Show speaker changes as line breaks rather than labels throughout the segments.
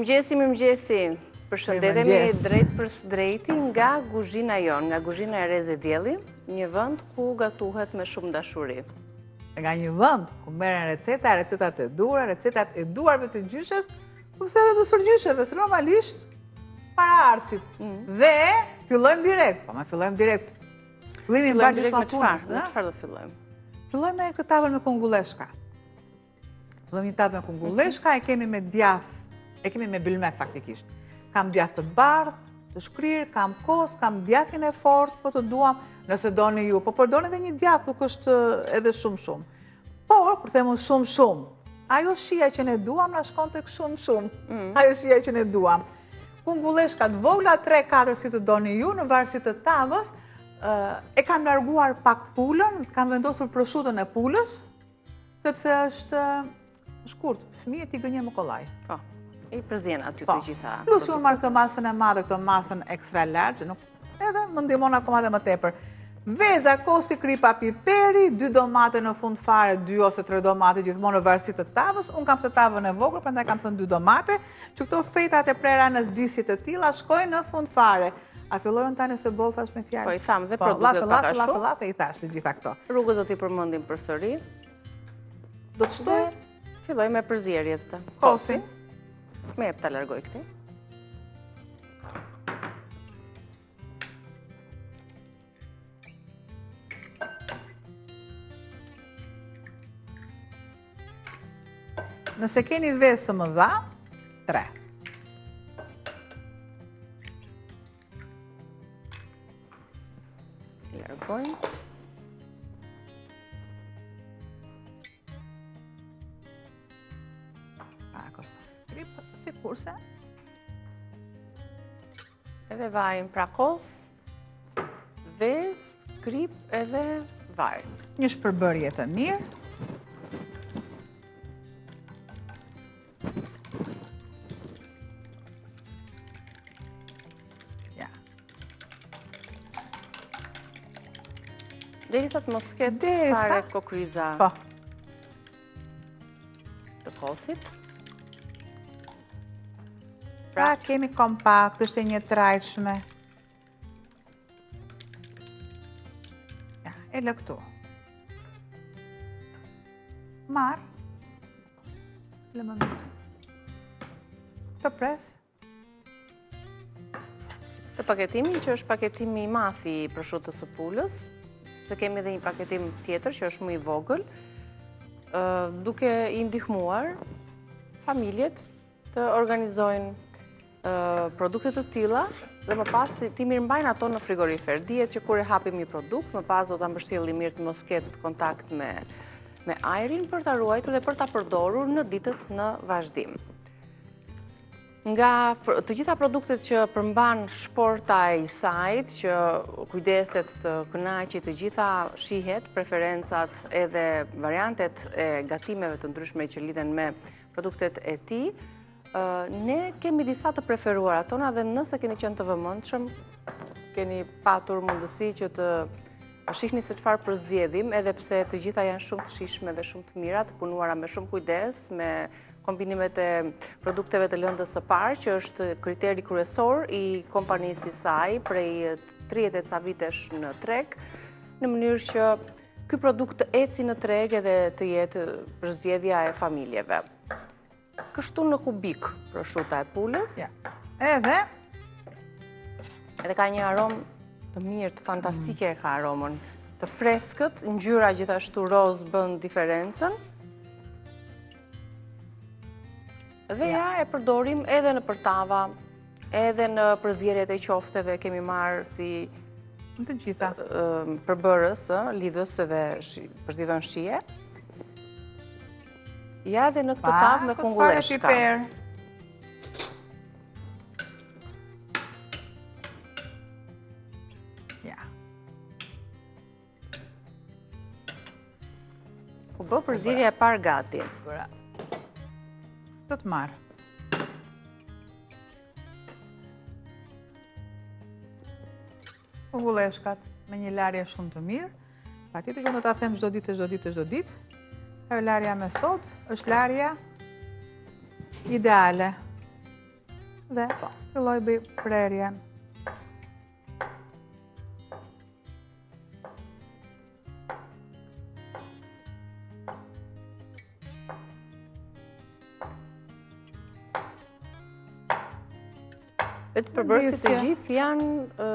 Mirëmëngjesi, mirëmëngjesi. Përshëndetemi drejtpërsëdrejti nga guzhina jonë, nga guzhina e Reze Dielli, një vend ku gatuhet me shumë dashuri.
Nga një vend ku merren receta, recetat e duhura, recetat e duarve të gjyshes, kurse edhe të stërgjysheve, se normalisht paraardhësit. Mm. Dhe fillojmë direkt, po me fillojmë direkt.
Fillojmë direkt me çfarë? Me çfarë do
fillojmë? Fillojmë me këtë tavën me kungulleshka. Fillojmë një tavë me kungulleshka, e kemi me djath, e kemi me bylmet faktikisht. Kam djath të bardhë, të shkrirë, kam kos, kam djathin e fortë, po të duam, nëse doni ju, po përdorni edhe një djath, nuk është edhe shumë shumë. Por, kur them unë shumë shumë, ajo shija që ne duam, na shkon tek shumë shumë, mm. ajo shija që ne duam. Kungulleshka të vogla, 3-4 si të doni ju, në varësi të tavës, e kam larguar pak pulën, kam vendosur proshutën e pulës, sepse është shkurt, fëmijët i gënjen më
kollaj. Po, i përzien aty të po. gjitha.
Plus unë marr këtë masën e madhe, këtë masën extra large, nuk, edhe më ndihmon akoma dhe më tepër. Veza, kosi, kripa, piperi, dy domate në fund fare, dy ose tre domate gjithmonë në varësi të tavës. Unë kam këtë tavën e vogël, prandaj kam thënë dy domate, që këto fetat e prera në disqe të tilla shkojnë në fund fare. A filloj unë tani se boll thash me
fjalë? Po i thamë dhe po, produktet pak a
shumë. Llafe, llafe, i thash të gjitha këto.
Rrugët do t'i përmendim përsëri.
Do të shtoj?
Filloj me përzierjet
të. Kosin.
Me jep ta largoj këtë.
Nëse keni vezë të mëdha, 3.
Largojmë.
Pak ose krip, sikurse.
Edhe vajin pra kos, vezë, krip edhe vaj.
Një shpërbërje të mirë.
Ja. Derisa të mos ketë fare kokriza.
Po.
Të kosit.
Pra kemi kompakt, është e njëtrajtshme. Ja, e lë këtu. Marr. Lë më mirë. Të pres.
Të paketimin që është paketimi i madh i proshutës së pulës, sepse kemi edhe një paketim tjetër që është më i vogël, duke i ndihmuar familjet të organizojnë produkte të tilla dhe më pas t'i mirëmbajnë ato në frigorifer. Dihet që kur e hapim një produkt, më pas do ta mbështjellim mirë të mos ketë kontakt me me ajrin për ta ruajtur dhe për ta përdorur në ditët në vazhdim. Nga të gjitha produktet që përmban shporta e Isait, që kujdeset të kënaqi të gjitha shijet, preferencat edhe variantet e gatimeve të ndryshme që lidhen me produktet e tij, ne kemi disa të preferuara tona dhe nëse keni qenë të vëmendshëm, keni patur mundësi që të shihni se çfarë përzgjedhim, edhe pse të gjitha janë shumë të shijshme dhe shumë të mira, të punuara me shumë kujdes, me kombinimet e produkteve të lëndës së parë, që është kriteri kryesor i kompanisë Isai prej 30 e ca vitesh në treg, në mënyrë që ky produkt të eci në treg edhe të jetë përzgjedhja e familjeve. Kështu në kubik proshuta e pulës.
Ja. Edhe
edhe ka një aromë të mirë, të fantastike e ka aromën. Të freskët, ngjyra gjithashtu roz bën diferencën. Dhe ja e përdorim edhe nëpër tava, edhe në përzierjet e qofteve kemi marrë si
në të gjitha
përbërës, lidhës edhe për t'i dhënë shije. Ja edhe në këtë tavë me kungulleshka.
Ja.
U bë përzierja e parë gati.
Bëra. Do të marr. Kungulleshkat me një larje shumë të mirë. Patjetër që do ta them çdo ditë, çdo ditë, çdo ditë. Ajo larja me sodë është larja ideale. Dhe po. filloj bëj prerjen.
Vetë përbërësit të gjithë janë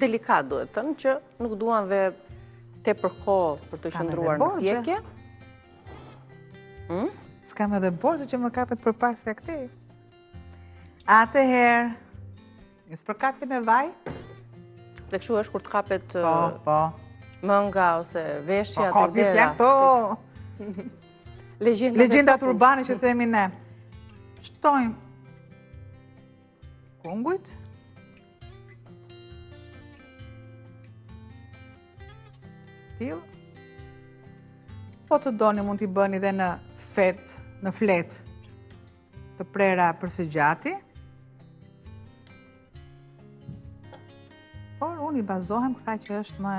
delikat, duhet thënë, që nuk duan dhe tepër kohë për të qëndruar në pjekje.
Hmm? S'kam edhe borxhe që më kapet përparësja këtej. Atëherë, një spërkatje me vaj.
Dhe kështu është kur të kapet
po, po.
mënga ose veshja po, të dera.
Po, Legjendat urbane që themi ne. Shtojmë kungujt. Tillë. Po të doni mund t'i bëni dhe në fetë, në fletë të prera për së gjati. Por unë i bazohem kësaj që është më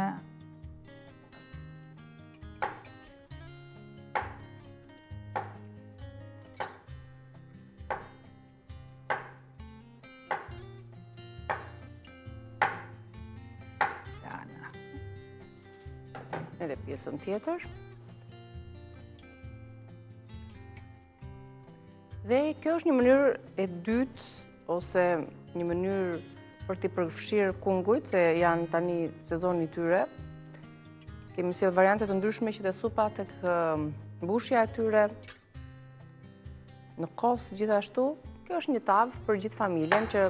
Edhe pjesën tjetër. Dhe kjo është një mënyrë e dytë ose një mënyrë për t'i përfshirë kungujt, se janë tani sezoni i tyre. Kemi sjellë variante të ndryshme që te supa tek mbushja e tyre, në kos gjithashtu, kjo është një tavë për gjithë familjen që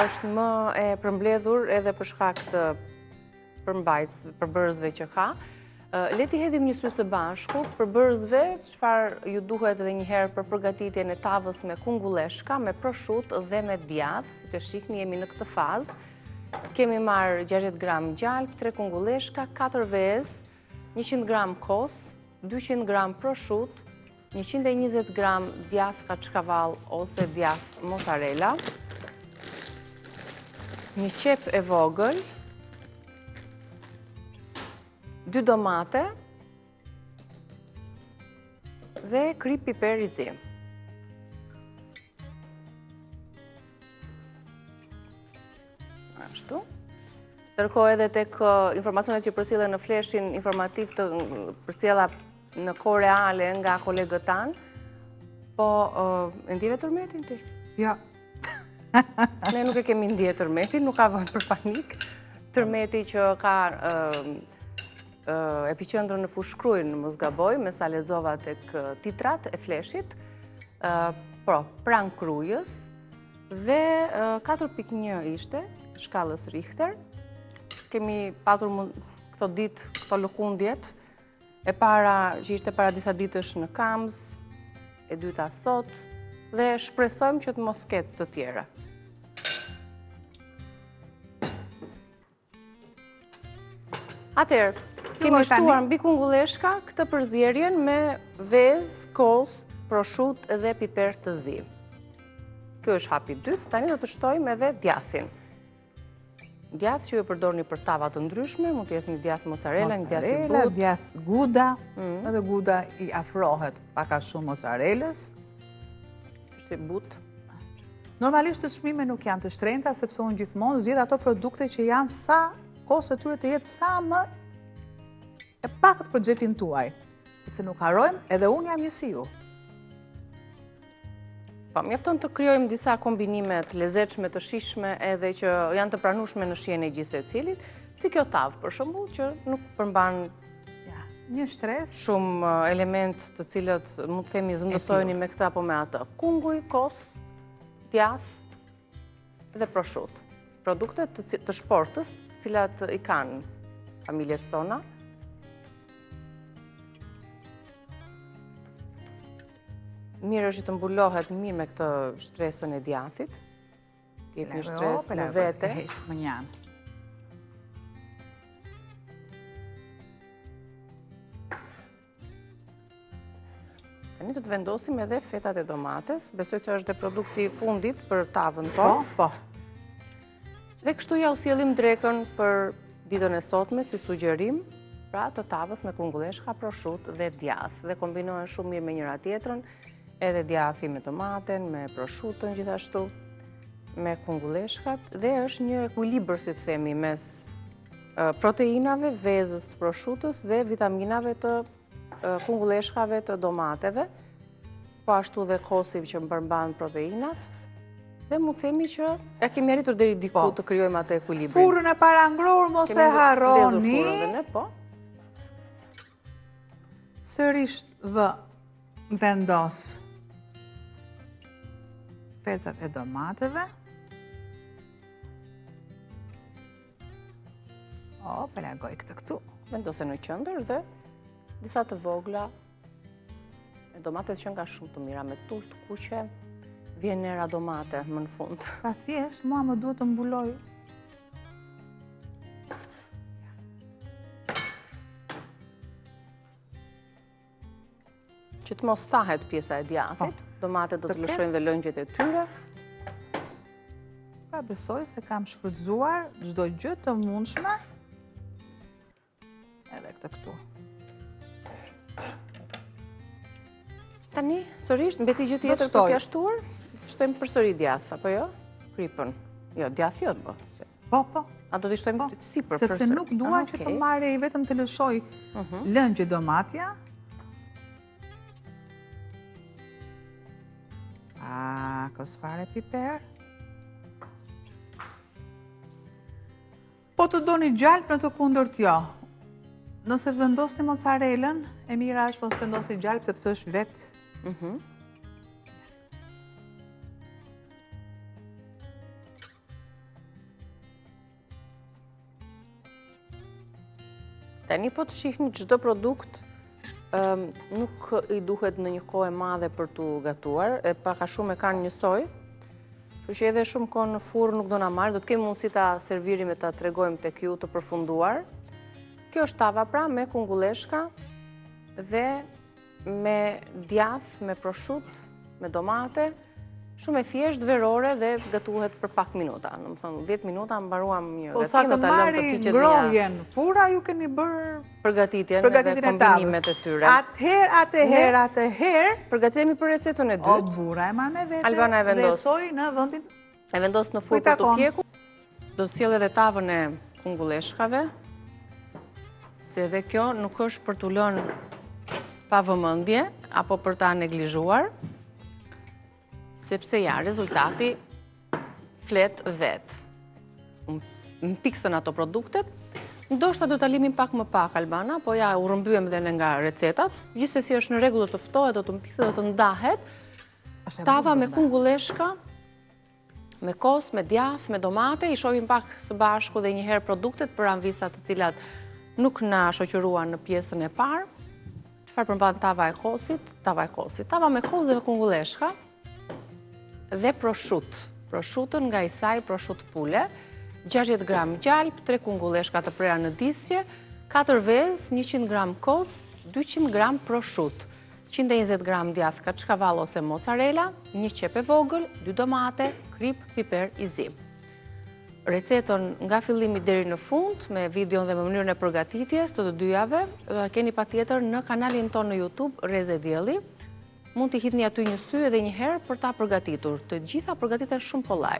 është më e përmbledhur edhe për shkak të përmbajtjes, përbërësve që ka. Le t'i hedhim një sy së bashku përbërësve, çfarë ju duhet edhe një herë për përgatitjen e tavës me kungulleshka, me proshutë dhe me djathë, siç e shihni jemi në këtë fazë. Kemi marrë 60 gram gjalpë, 3 kungulleshka, 4 vezë, 100 gram kos, 200 gram proshutë, 120 gram djathë kaçkavall ose djathë mozzarella, një qepë e vogël, dy domate dhe kripë piper i zi. Ashtu. Ndërkohë edhe tek informacionet që përcillen në fleshin informativ të përcjella në kohë reale nga kolegët tanë, po e ndjeve tërmetin ti?
Jo.
Ne nuk e kemi ndjerë tërmetin, nuk ka vend për panik. Tërmeti që ka epiqendrën në Fushë-Krujë, në mos gaboj, me sa lexova tek titrat e fleshit, pro, pranë Krujës, Dhe 4.1 ishte, shkallës Richter. Kemi patur këto ditë, këto lëkundjet, e para që ishte para disa ditësh në Kamzë, e dyta sot, dhe shpresojmë që të mos ketë të tjera. Atëherë, kemi shtuar mbi kungulleshka këtë përzierjen me vezë, kos, proshutë dhe piper të zi. Kjo është hapi i dytë, tani do të shtojmë edhe djathin. Djathë që ju e përdorni për tava të ndryshme, mund të jetë një djathë mozzarella, një djathë i
butë. Djathë guda, mm. edhe guda i afrohet pak a shumë mozzarellës.
Është i butë.
Normalisht të çmime nuk janë të shtrenjta, sepse unë gjithmonë zgjedh ato produkte që janë sa kosto e tyre të jetë sa më e pakët për xhepin tuaj. Sepse nuk harrojmë, edhe unë jam një si ju.
Po, mjafton të krijojmë disa kombinime të lezetshme, të shijshme edhe që janë të pranueshme në shijen e gjithsecilit, si kjo tavë për shembull që nuk përmban
një shtresë
shumë elementë të cilët mund të themi zëvendësojeni me këtë apo me atë. Kunguj, kos, djathë dhe proshutë. Produkte të, të shportës, të cilat i kanë familjet tona. Mirë është që të mbulohet mirë me këtë shtresën e djathit. Të jetë një shtresë në vete.
Heq mënjanë.
Tani do të vendosim edhe fetat e domates. Besoj se është dhe produkti i fundit për tavën tonë.
Po, po.
Dhe kështu jua sjellim drekën për ditën e sotme si sugjerim, pra të tavës me kungulleshka, proshutë dhe djathë. Dhe kombinohen shumë mirë me njëra tjetrën, edhe djathi me domaten, me proshutën gjithashtu. me kungulleshkat dhe është një ekuilibër, si të themi, mes proteinave, vezës të proshutës dhe vitaminave të kungulleshkave të domateve, po ashtu dhe kosi që përmban proteinat, dhe mund të themi që e kemi arritur deri diku po. të krijojmë atë ekuilibrin.
Furrën e parangrohur mos e harroni.
Po.
Sërish vë vendos fezat e domateve. O, po largoj këtë këtu.
Vendose në qendër dhe disa të vogla. E domatet që nga shumë të mira me tul të kuqe, vjen era domate më në fund.
Pa thjesht, mua më duhet të mbuloj.
Që të mos thahet pjesa e djathit, po. domatet do të lëshojnë dhe lëngjet e tyre.
Pra besoj se kam shfrytëzuar çdo gjë të mundshme edhe këtë këtu.
Tani, sërish, mbeti gjë tjetër për t'ia shtuar? Shtojmë përsëri djath, apo jo? Kripën. Jo, djath jo të bë.
Po, po.
A do t'i shtojmë po,
sipër Sepse nuk dua ah, që të marrë vetëm të lëshoj mhm. lëngje domatja. A, kos fare piper. Po të doni gjalpë në të kundërt jo. Nëse vendosni mozzarellën, e mira është mos vendosni gjalpë sepse është vetë.
Mhm. Tani po të shihni çdo produkt nuk i duhet ndonjë kohë e madhe për t'u gatuar, e pak a shumë e kanë njësoj, Kështu që edhe shumë kohë në furrë nuk do na marrë, do të kemi mundësi ta servirim e ta tregojmë tek ju të përfunduar. Kjo është tava pra me kungulleshka dhe me djath, me proshutë, me domate, shumë e thjeshtë verore dhe gatuhet për pak minuta. Domethënë, 10 minuta mbaruam një
po, gatim, do ta lëmë të piqet një... Po sa të marri ngrohjen, furra ju keni bërë
përgatitjen edhe kombinimet e
tyre. Atëherë, atëherë, atëherë...
Përgatitemi për recetën e dytë.
O, burra e marr me vete. Albana e vendos. Dhe e çoj në vendin...
E vendos në furrë për t'u pjekur. Do të sjell edhe tavën e kungulleshkave, se edhe kjo nuk është për t'u lënë pa vëmendje, apo për ta neglizhuar, sepse ja, rezultati flet vetë. Mpiksën ato produktet, ndoshta do ta linim pak më pak, Albana, po ja, u rrëmbyem dhe ne nga recetat, gjithsesi është në rregull do të ftohet, do të mpikset, do të ndahet, tava me kungulleshka, me kos, me djath, me domate, i shohim pak së bashku dhe njëherë produktet për amvisat të cilat nuk na shoqëruan në pjesën e parë. Çfarë përmban tava e kosit? Tava e kosit. Tava me kos dhe me kungulleshka dhe proshutë. Proshutën nga Isai proshutë pule, 60 gram gjalpë, 3 kungulleshka të prera në disqe, 4 vezë, 100 gram kos, 200 gram proshutë. 120 gram djathë kaçkavall ose mozzarella, një qepë e vogël, dy domate, kripë, piper i zi. Recetën nga fillimi deri në fund, me videon dhe me mënyrën e përgatitjes të të dyjave, do ta keni patjetër në kanalin tonë në YouTube, Rreze Dielli. Mund t'i hidhni aty një sy edhe një herë për ta përgatitur. Të gjitha përgatiten shumë kollaj.